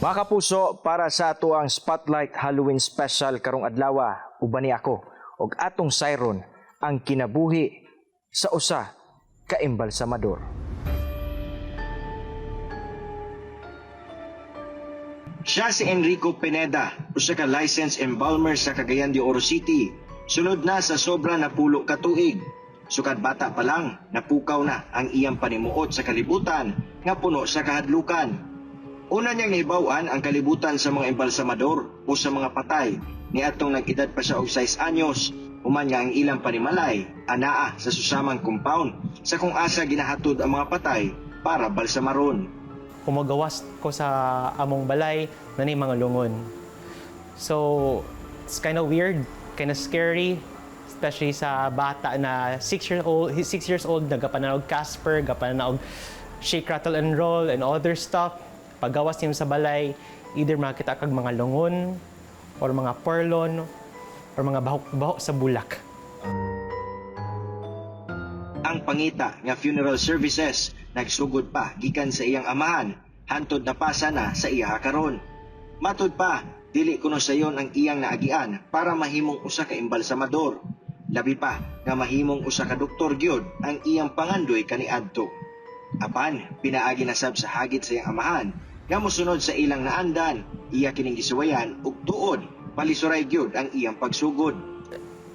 Mga kapuso, para sa ato ang Spotlight Halloween Special karong adlaw, ubani ako og atong sayron ang kinabuhi sa usa ka embalsamador. Siya si Enrico Pineda, usa ka licensed embalmer sa Cagayan de Oro City. Sulod na sa sobra na 10 ka tuig. Sukad bata pa lang, napukaw na ang iyang panimuot sa kalibutan nga puno sa kahadlukan. Una niyang nahibaw-an ang kalibutan sa mga embalsamador o sa mga patay niadtong nag-edad pa siya og 6 anyos, human nga ang ilang panimalay anaa sa susamang compound sa kung asa ginahatod ang mga patay para balsamaron. Kung magawas ko sa among balay, nanay mga lungon. So, it's kind of weird, kind of scary, especially sa bata na 6 years old, nagapananaog Casper, gapananaog Shake, Rattle and Roll, and other stuff. Paggawas niyo sa balay, either makita kag mga lungon, or mga porlon, or mga bahok-bahok sa bulak. Ang pangita nga funeral services nagsugod pa gikan sa iyang amahan, hantod napasa na sa iya karon. Matud pa, dili kuno sayon ang iyang naagian para mahimong usa ka embalsamador. Labi pa nga mahimong usa ka doktor gyud ang iyang pangandoy kaniadto. Apan pinaagi na sab sa hagit sa iyang amahan nga mosunod sa ilang naandan, iya kining gisuwayan ug tuod palisuray gyud ang iyang pagsugod.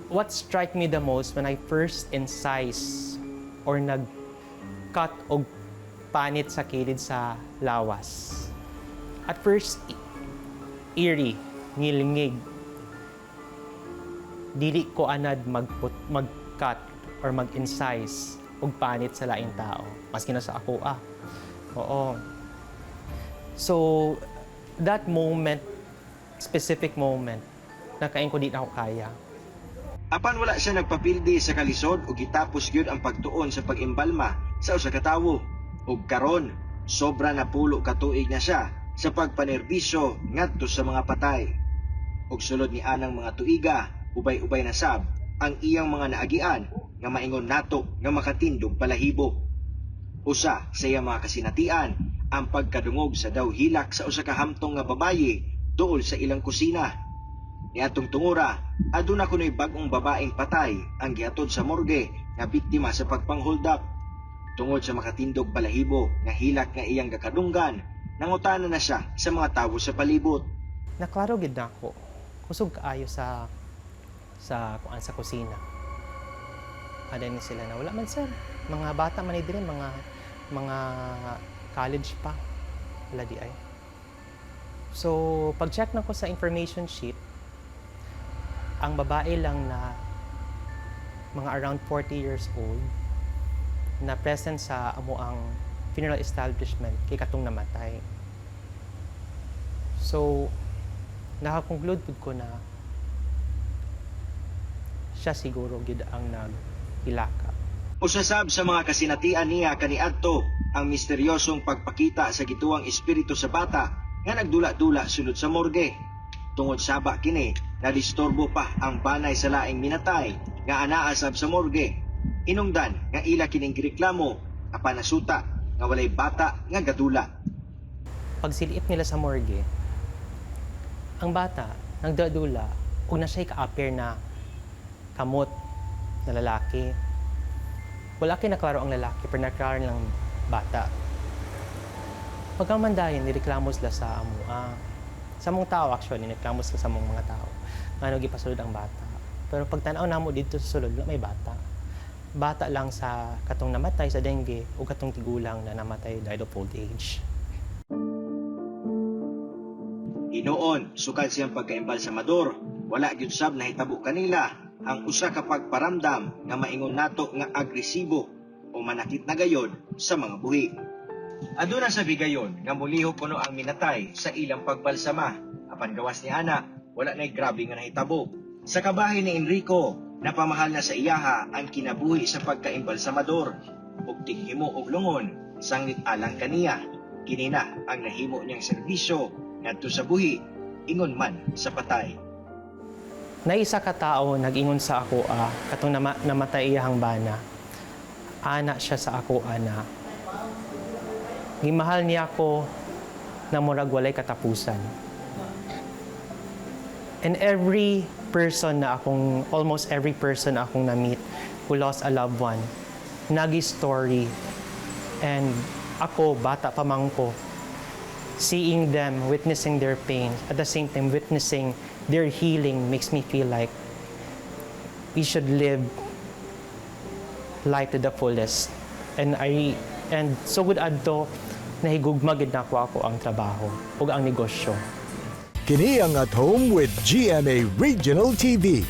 What strike me the most when I first incise or nag-cut og panit sa kilid sa lawas. At first, eerie, ngilngig. Dili ko anad mag-cut or mag-incise og panit sa laing tao. Maski na sa ako ah. Oo. So, that moment, specific moment, nakain ko di na ako kaya. Apan wala siya nagpapildi sa kalisod ug gitapos gyud ang pagtuon sa pag-embalma sa usa ka tawo. Ug karon, sobra na 10 ka tuig na siya sa pagpanerbisyo ngadto sa mga patay. Ug sulod ni anang mga tuiga, ubay-ubay na sab ang iyang mga naagian nga maingon nato nga makatindog balahibo. Usa sa iyang mga kasinatian ang pagkadungog sa daw hilak sa usa ka hamtong nga babaye duol sa ilang kusina. Niadtong tungura, aduna kuno'y bag-ong babaeng patay ang gihatod sa morgue nga biktima sa pagpang-hold up. Tungod sa makatindog balahibo nga hilak nga iyang gakadunggan, nangutana na siya sa mga tawo sa palibot. Naklaro gid na ako. Kusog kaayo sa kuan sa kusina. Ada ni sila na wala man sir. Mga bata man ni diri, mga college pa. Wala di ay. So, pag-check na ko sa information sheet, ang babae lang na mga around 40 years old na present sa amo ang funeral establishment kay katong namatay. So, nakakonclude pud ko na siya siguro gid ang naghilaka. Usa sab sa mga kasinatian niya kaniadto ang misteryosong pagpakita sa gituwang espiritu sa bata nga nagdula-dula sulod sa morgue. Tungod saba kini, nadisturbo pa ang banay sa laing minatay nga anaa sab sa morgue. Inungdan nga ila kining gireklamo apan nasuta nga walay bata nga gadula. Pagsilip nila sa morgue, ang bata nagdadula ug na siya'y ka-appear na kamot na lalaki. Wala kay naklaro ang lalaki, pero naklaro lang bata. Pagkamandahin, nireklamo sila sa amua. Sa among tao actually, nireklamo sila sa among mga tao. Ngano gipasulod ang bata. Pero pagtanaw namo dito sa sulod, wala may bata. Bata lang sa katong namatay sa dengue o katong tigulang na namatay died of old age. Hinuon, sukad siyang pagkaembalsamador, wala gyud sab nahitabo kanila ang usa ka pagparamdam nga maingon nato nga agresibo o manakit na gayon sa mga buhi. Aduna sa bigayon nga mulihok kuno ang minatay sa ilang pagbalsama. Apan gawas ni ana, wala na'y grabe nga nahitabo. Sa kabahin ni Enrico, napamahal na sa iyaha ang kinabuhi sa pagkaembalsamador. Ug tighimo og lungon, sanglit alang kaniya. Kini na ang nahimo niyang serbisyo ngadto sa buhi, ingon man sa patay. Naisa ka tao nag-ingon sa ako katong namatay iyahang bana. Ana siya sa ako ana. Gimahal niya ako Na murag walay katapusan. And every person na akong, almost every person na akong na-meet who lost a loved one, naay story. And ako, bata pa man ko, seeing them, witnessing their pain, at the same time witnessing their healing makes me feel like we should live life to the fullest. And sugod adto, nahigugma gid nako akoang trabaho ug ang negosyo. Kini ang At Home with GMA Regional TV.